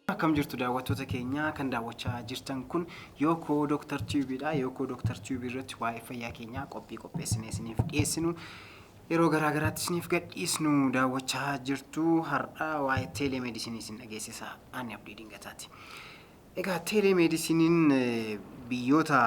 Akkam jirtu daawwattoota keenya? Kan daawwachaa jirtan kun Yookoo Dooktar Tiyuubiidha. Yookoo Dooktar Tiyuubii irratti waa'ee fayyaa keenyaa qophii qopheessinee isiniif dhiyeessinu, yeroo garaa garaatti isiniif gadhiisnu daawwachaa jirtu. Har'a waa'ee teelemeedisinii isin dhageessisa. Ani Abdii Dingataati. Egaa teelemeedisiniin biyyoota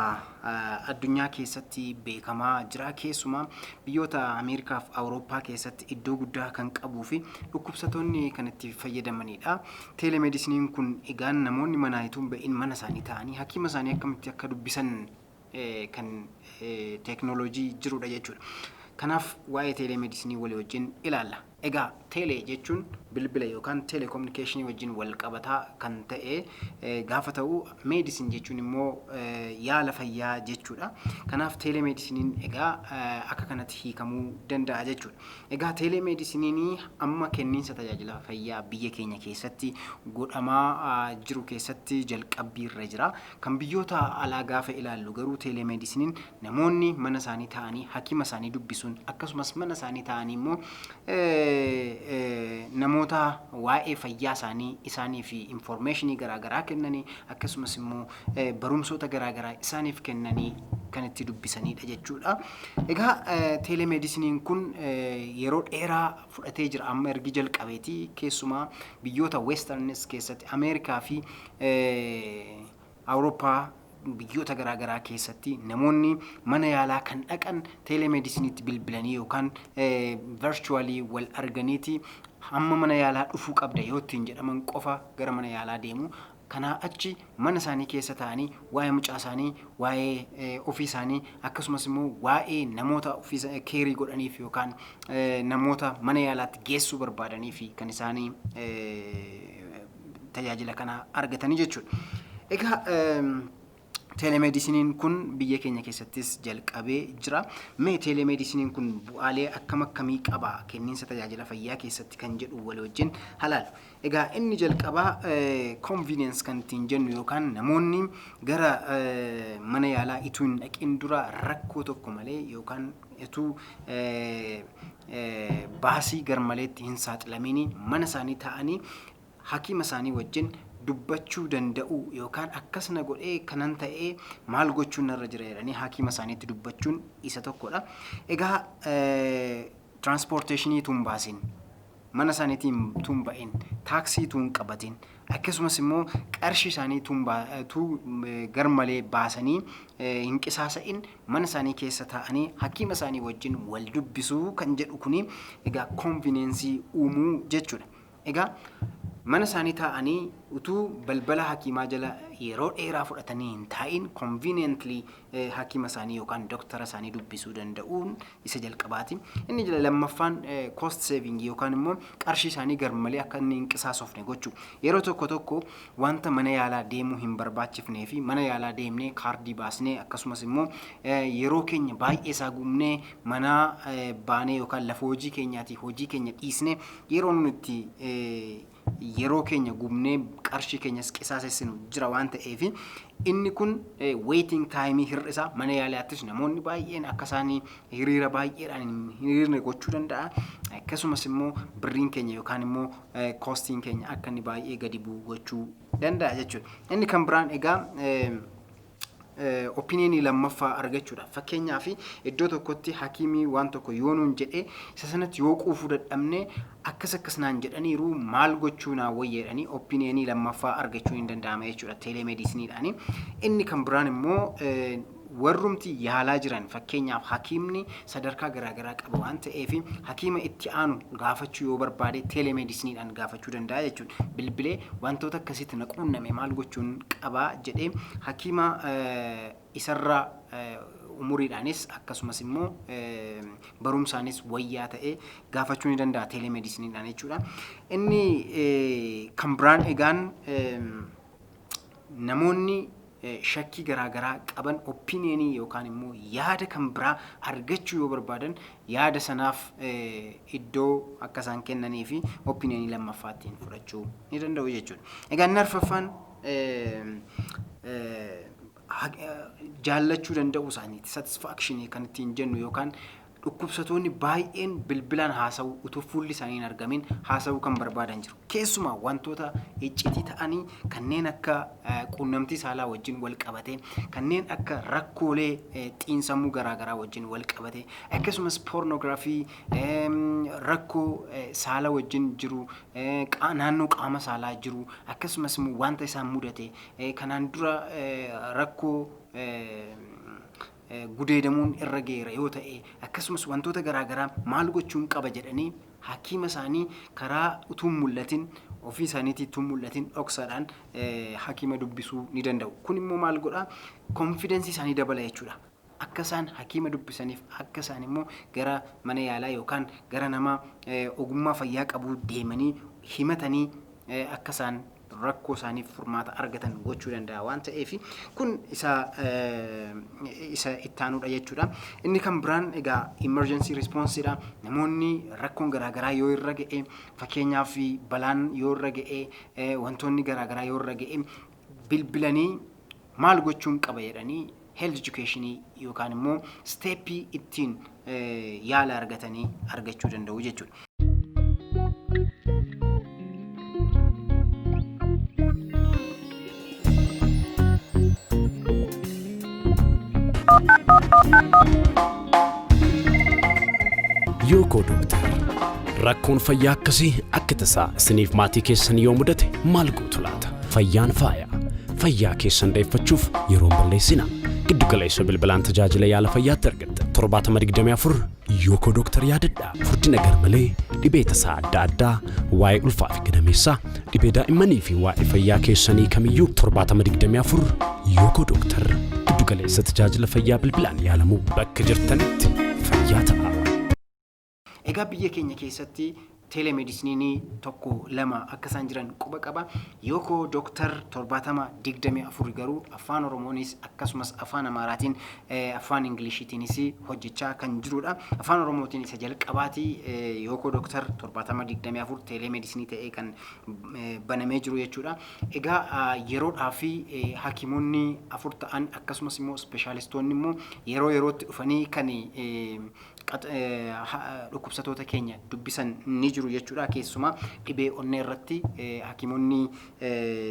addunyaa keessatti beekamaa jira. Keessumaa biyyoota Ameerikaa fi Awurooppaa keessatti iddoo guddaa kan qabuu fi dhukkubsattoonni kan itti fayyadamanidha. Teelemeedisiniin kun egaan namoonni manaa itoo hin ba'in mana isaanii taa'anii hakiima isaanii akkamitti akka dubbisan kan teeknooloojii jirudha jechuudha. Kanaaf waa'ee teelemeedisinii walii wajjin ilaalla. Egaa tele jechuun bilbila yookaan telekominikeeshinii wajjin wal qabataa kan ta'e gaafa ta'u, medicine jechuun immoo yaala fayyaa jechuudha. Kanaaf teelemeedisiniin egaa akka kanatti hiikamuu danda'a jechuudha. Egaa teelemeedisiniin amma kenniinsa tajaajila fayyaa biyya keenya keessatti godhamaa jiru keessatti jalqabbii irra jira. Kan biyyoota alaa gaafa ilaallu garuu, teelemeedisiniin namoonni mana isaanii taa'anii hakiima isaanii dubbisuun, akkasumas mana isaanii taa'anii immoo namoota waa'ee fayyaa isaanii isaanii fi informationii garaagaraa kennanii, akkasumas immoo barumsoota garaagaraa isaaniif kennanii kan itti dubbisanidha jechuudha. Egaa teelemeedisiniin kun yeroo dheeraa fudhatee jira amma ergi jalqabeeti. Keessumaa biyyoota westernis keessatti, Ameerikaa fi Awurooppaa biyyoota garaagaraa keessatti, namoonni mana yaalaa kan dhaqan teelemeedisiniitti bilbilanii yookaan virtually wal arganiiti hamma mana yaalaa dhufuu qabda yoo ittiin jedhaman qofa gara mana yaalaa deemu. Kanaa achi mana isaanii keessa taa'anii waa'ee mucaa isaanii, waa'ee ofii isaanii, akkasumas immoo waa'ee namoota ofii care godhaniif yookaan namoota mana yaalaatti geessuu barbaadanii fi kan isaanii tajaajila kana argatanii jechuudha. Egaa teelemeedisiniin kun biyya keenya keessattis jalqabee jira. Mee teelemeedisiniin kun bu'aalee akkam akkamii qaba kenniinsa tajaajila fayyaa keessatti kan jedhu walii wajjin halaalu. Egaa inni jalqabaa convenience kan ittiin jennu yookaan namoonni gara mana yaalaa ituu hin dhaqin dura rakkoo tokko malee yookaan ituu baasii garmaleetti hin saaxilamiin mana isaanii taa'anii hakiima isaanii wajjin dubbachuu danda'u, yookaan akkas na godhee kanan ta'ee maal gochuun narra jira jedhanii hakiima isaaniitti dubbachuun isa tokkodha. Egaa transportationii tuun baasin, mana isaaniitiin tuun ba'in, taaksii tuun qabatin, akkasumas immoo qarshii isaanii tuun garmalee baasanii hin qisaasa'in mana isaanii keessa taa'anii hakiima isaanii wajjin wal dubbisuu kan jedhu kuni egaa convenience uumuu jechuudha. Egaa mana isaanii taa'anii utuu balbala hakiimaa jala yeroo dheeraa fudhatanii hin taa'in conveniently hakiima isaanii yookaan doktara isaanii dubbisuu danda'uun isa jalqabaati. Inni lammaffaan cost saving yookaan immoo qarshii isaanii garmalee akka inni hin qisaasofne gochuu. Yeroo tokko tokko wanta mana yaalaa deemuu hin barbaachifnee fi mana yaalaa deemnee kaardii baasnee, akkasumas immoo yeroo keenya baay'ee isaa gubnee mana baanee yookaan lafa hojii keenyaatii hojii keenya dhiisnee yeroo nuti yeroo keenya gubnee qarshii keenyas qisaasessinu jira waan ta'eef, inni kun waiting time hir'isa. Mana yaalaattis namoonni baay'een akka isaanii hiriira baay'eedhaan hin hiriirne gochuu danda'a. Akkasumas immoo birriin keenya yookaan immoo costiin keenya akka inni baay'ee gadi bu'u gochuu danda'a jechuudha. Inni kan biraan egaa opinionii lammaffaa argachuudha. Fakkeenyaaf, iddoo tokkotti hakiimii waan tokko yoo nuun jedhee, isa sanatti yoo quufuu dadhabne, akkas akkas naan jedhaniiru, maal gochuu naa wayya jedhanii opinionii lammaffaa argachuu hin danda'ama jechuudha teelemeediisiniidhaani. Inni kan biraan immoo warrumti yaalaa jiran, fakkeenyaaf hakiimni sadarkaa garaagaraa qaba waan ta'eef, hakiima itti aanu gaafachuu yoo barbaade teelemeedisiniidhaan gaafachuu danda'a jechuudha. Bilbilee wantoota akkasitti na quunname maal gochuun qabaa jedhee hakiima isarraa umuriidhaanis akkasumas immoo barumsaanis wayyaa ta'e gaafachuu ni danda'a teelemeedisiniidhaan jechuudha. Inni kan biraan egaan namoonni shakkii garaagaraa qaban opinionii yookaan immoo yaada kan biraa argachuu yoo barbaadan, yaada sanaaf iddoo akka isaan kennanii fi opinionii lammaffaattiin fudhachuu ni danda'u jechuudha. Egaa inni arfaffaan jaallachuu danda'uu isaaniiti. Satisfactionii kan ittiin jennu yookaan Dhukkubsatoonni baay'een bilbilaan haasa'uu, utuu fuulli isaanii hin argamin haasa'uu kan barbaadan jiru. Keessumaa wantoota iccitii ta'anii kanneen akka quunnamtii saalaa wajjin wal qabate, kanneen akka rakkoolee xiinsammuu garaagaraa wajjin wal qabate, akkasumas poornoogiraafii, rakkoo saala wajjin jiru, naannoo qaama saalaa jiru, akkasumas immoo wanta isaan mudate kanaan dura rakkoo gudeedamuun irra geera yoo ta'e, akkasumas wantoota garaagaraa maal gochuun qaba jedhanii hakiima isaanii karaa utuu hin mul'atin, ofii isaaniitii utuu hin mul'atin, dhoksaadhaan hakiima dubbisuu ni danda'u. Kun immoo maal godhaa? Confidence isaanii dabala jechuudha. Akka isaan hakiima dubbisaniif, akka isaan immoo gara mana yaalaa yookaan gara nama ogummaa fayyaa qabuu deemanii himatanii akka isaan rakkoo isaaniif furmaata argatan gochuu danda'a waan ta'eef, kun isa ittaanudha jechuudha. Inni kan biraan egaa emergency response dha. Namoonni rakkoon garaagaraa yoo irra ga'e, fakkeenyaaf balaan yoo irra ga'e, wantoonni garaagaraa yoo irra ga'e, bilbilanii maal gochuun qaba jedhanii health education yookaan immoo step ittiin yaala argatanii argachuu danda'u jechuudha. Yookoo Dooktar, rakkoon fayyaa akkasii akka tasaa isiniif maatii keessan yoo mudate maal gootu laata? Fayyaan faaya. Fayyaa keessan dheeffachuuf yeroon balleessina. Giddu galeessa bilbilaan tajaajila yaala fayyaatti argatta. 7024 Yookoo Dooktar yaadadha. Furdina garmalee, dhibee tasaa adda addaa, waa'ee ulfaa fi gadameessaa, dhibee daa'immanii fi waa'ee fayyaa keessanii kamiyyuu 7024 Yookoo Dooktar, giddu galeessa tajaajila fayyaa bilbilaan yaalamuu, bakka jirtanitti fayyaa ta'a. Egaa biyya keenya keessatti telemedicine tokko lama akka isaan jiran quba qaba. Yookoo Dooktar 7024 garuu Afaan Oromoonis akkasumas Afaan Amaaraatiin, Afaan Ingiliishiitiinis hojjechaa kan jirudha. Afaan Oromootiin isa jalqabaati Yookoo Dooktar 7024 telemedicine ta'ee kan banamee jiru jechuudha. Egaa yeroodhaa fi hakimoonni afur ta'an, akkasumas immoo ispeeshaalistoonni immoo yeroo yerootti dhufanii kan dhukkubsatoota keenya dubbisan ni jiru jechuudha. Keessumaa dhibee onnee irratti hakimoonni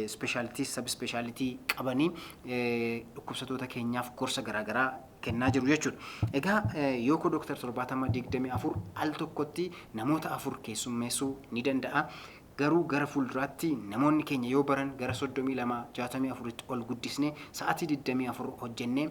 specialty, sub specialty qabanii dhukkubsatoota keenyaaf gorsa garaagaraa kennaa jiru jechuudha. Egaa Yookoo Dooktar 7024 al tokkotti namoota afur keessummeessuu ni danda'a. Garuu gara fuulduraatti namoonni keenya yoo baran gara 32, 64tti ol guddisnee sa'aatii 24 hojjennee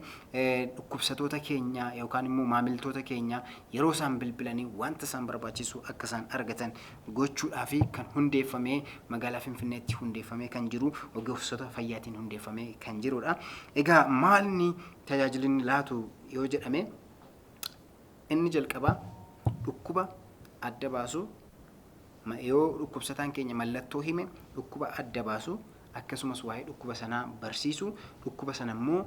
dhukkubsatoota keenya yookaan immoo maamiltoota keenya yeroo isaan bilbilanii wanta isaan barbaachisu akka isaan argatan gochuudhaaf kan hundeeffamee, magaalaa Finfinneetti hundeeffamee kan jiru, ogeessota fayyaatiin hundeeffamee kan jirudha. Egaa maalni tajaajilli inni laatu yoo jedhame, inni jalqabaa dhukkuba adda baasu. Yoo dhukkubsataan keenya mallattoo hime, dhukkuba adda baasu, akkasumas waa'ee dhukkuba sanaa barsiisu, dhukkuba sana immoo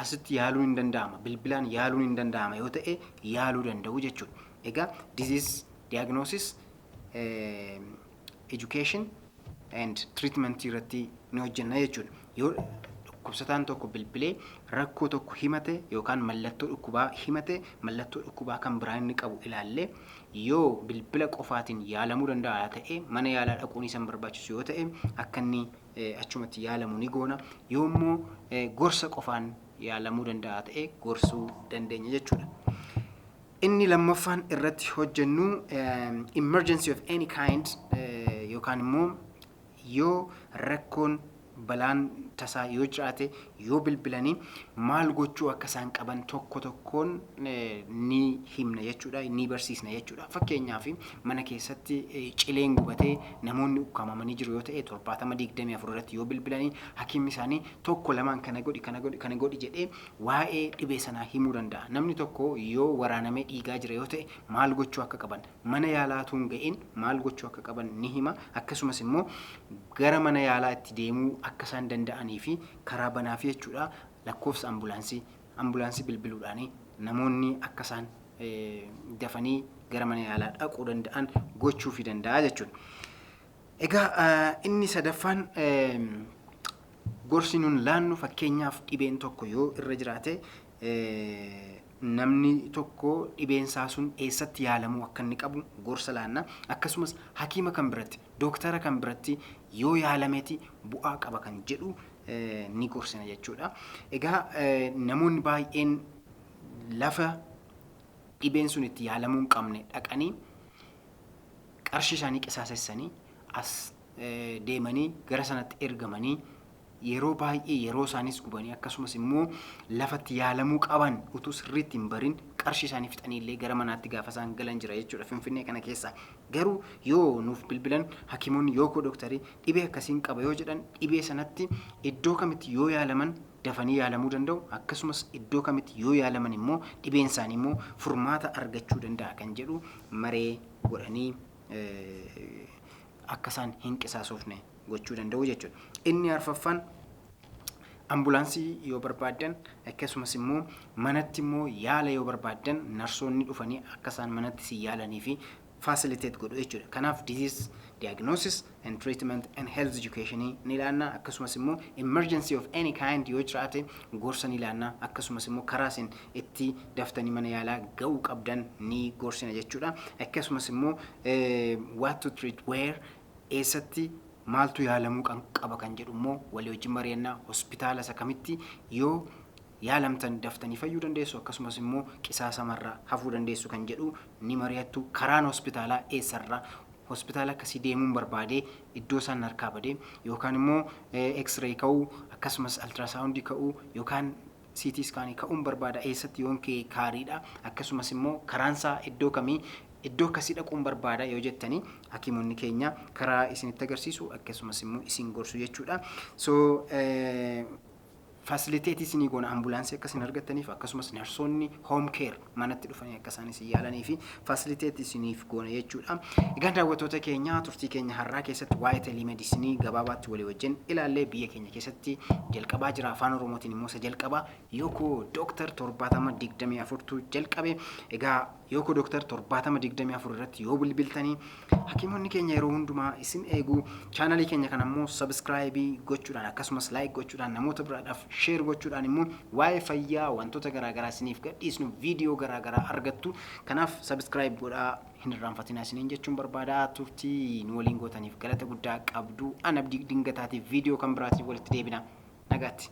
asitti yaaluun hin danda'ama, bilbilaan yaaluun hin danda'ama yoo ta'e yaaluu danda'u jechuudha. Egaa disease diagnosis, education and treatment irratti ni hojjenna jechuudha. Yoo dhukkubsataan tokko bilbilee rakkoo tokko himate yookaan mallattoo dhukkubaa himate, mallattoo dhukkubaa kan biraa inni qabu ilaallee, yoo bilbila qofaatiin yaalamuu danda'a ta'e, mana yaalaa dhaquun isa hin barbaachisu yoo ta'e, akka inni achumatti yaalamu ni goona. Yoo immoo gorsa qofaan yaalamuu danda'a ta'e, gorsuu dandeenya jechuudha. Inni lammaffaan irratti hojjennu emergency of any kind yookaan immoo yoo rakkoon balaan tasaa yoo jiraate, yoo bilbilanii maal gochuu akka isaan qaban tokko tokkoon ni himna jechuudha, ni barsiisna jechuudha. Fakkeenyaaf mana keessatti cileen gubatee namoonni ukkaamamanii jiru yoo ta'e, 7024 irratti yoo bilbilanii, hakiimni isaanii tokko lamaan kana godhi, kana godhi, kana godhi jedhee waa'ee dhibee sanaa himuu danda'a. Namni tokko yoo waraanamee dhiigaa jira yoo ta'e, maal gochuu akka qaban, mana yaalaa tuun ga'in maal gochuu akka qaban ni hima. Akkasumas immoo gara mana yaalaa itti deemuu akka isaan danda'anii fi karaa banaaf jechuudha. Lakkoofsa ambulaansii bilbiluudhaan namoonni akka isaan dafanii gara mana yaalaa dhaquu danda'an gochuufii danda'a jechuudha. Egaa inni sadaffaan gorsi nun laannu, fakkeenyaaf dhibeen tokko yoo irra jiraate Namni tokko dhibeensaa sun eessatti yaalamuu akka inni qabu gorsa laanna. Akkasumas hakiima kan biratti, dooktara kan biratti yoo yaalameeti bu'aa qaba kan jedhu ni gorsina jechuudha. Egaa namoonni baay'een lafa dhibeen sun itti yaalamuu hin qabne dhaqanii qarshii isaanii qisaasessanii, as deemanii gara sanatti ergamanii, yeroo baay'ee yeroo isaanis gubanii, akkasumas immoo lafatti yaalamuu qaban utuu sirriitti hin barin qarshii isaanii fixanii illee gara manaatti gaafa isaan galan jira jechuudha Finfinnee kana keessa. Garuu yoo nuuf bilbilan, hakiimonni Yookoo Dooktarii dhibee akkasiin qaba yoo jedhan, dhibee sanatti iddoo kamitti yoo yaalaman dafanii yaalamuu danda'u, akkasumas iddoo kamitti yoo yaalaman immoo dhibeen isaanii immoo furmaata argachuu danda'a kan jedhu maree godhanii akka isaan hin qisaasofne gochuu danda'u jechuudha. Inni arfaffaan, ambulaansii yoo barbaaddan, akkasumas immoo manatti immoo yaala yoo barbaaddan, narsoonni dhufanii akka isaan manatti si yaalanii fi facilitate godhu jechuudha. Kanaaf disease diagnosis and treatment and health education ni ilaanna. Akkasumas immoo emergency of any kind yoo jiraate gorsa ni ilaanna. Akkasumas immoo karaa isin itti daftanii mana yaalaa ga'uu qabdan ni gorsina jechuudha. Akkasumas immoo what to treat where, eessatti maaltu yaalamuu qaba kan jedhu immoo walii wajjin mari'annaa. Hospitaala isa kamitti yoo yaalamtan daftanii fayyuu dandeessu, akkasumas immoo qisaasamarraa hafuu dandeessu kan jedhu ni mari'attu. Karaan hospitaalaa eessarraa, hospitaala akkasii deemuun barbaadee iddoo isaan harkaa badee, yookaan immoo x-ray ka'uu, akkasumas ultrasoundii ka'uu, yookaan CT scan ka'uun barbaada, eessatti yoon ka'e kaariidha, akkasumas immoo karaansaa iddoo kamii, iddoo akkasii dhaquun barbaada yoo jettanii, hakiimonni keenya karaa isinitti agarsiisu, akkasumas immoo isin gorsu jechuudha. So facilitate isinii goona ambulaansii akka isin argattaniif, akkasumas narsoonni home care manatti dhufanii akka isaan isin yaalanii fi facilitate isiniif goona jechuudha. Egaa daawwattoota keenya, turtii keenya har'aa keessatti waa'ee telemedicinii gabaabaatti walii wajjin ilaallee. Biyya keenya keessatti jalqabaa jira. Afaan Oromootiin immoo isa jalqabaa Yookoo Dooktar 7024tu jalqabe. Egaa Yookoo Dooktar 7024 irratti yoo bilbiltanii, hakiimonni keenya yeroo hundumaa isin eegu. Chaanalii keenya kana immoo subscribe gochuudhaan, akkasumas like gochuudhaan, namoota biraadhaaf share gochuudhaan immoo waa'ee fayyaa wantoota garaagaraa isiniif gadhiisnu viidiyoo garaagaraa argattu. Kanaaf subscribe godhaa, hin irraanfatinaa isiniin jechuun barbaada. Turtii nu waliin gootaniif galata guddaa qabdu. Ana Abdii Dingataatiif viidiyoo kan biraatiif walitti deebina. Nagaatti.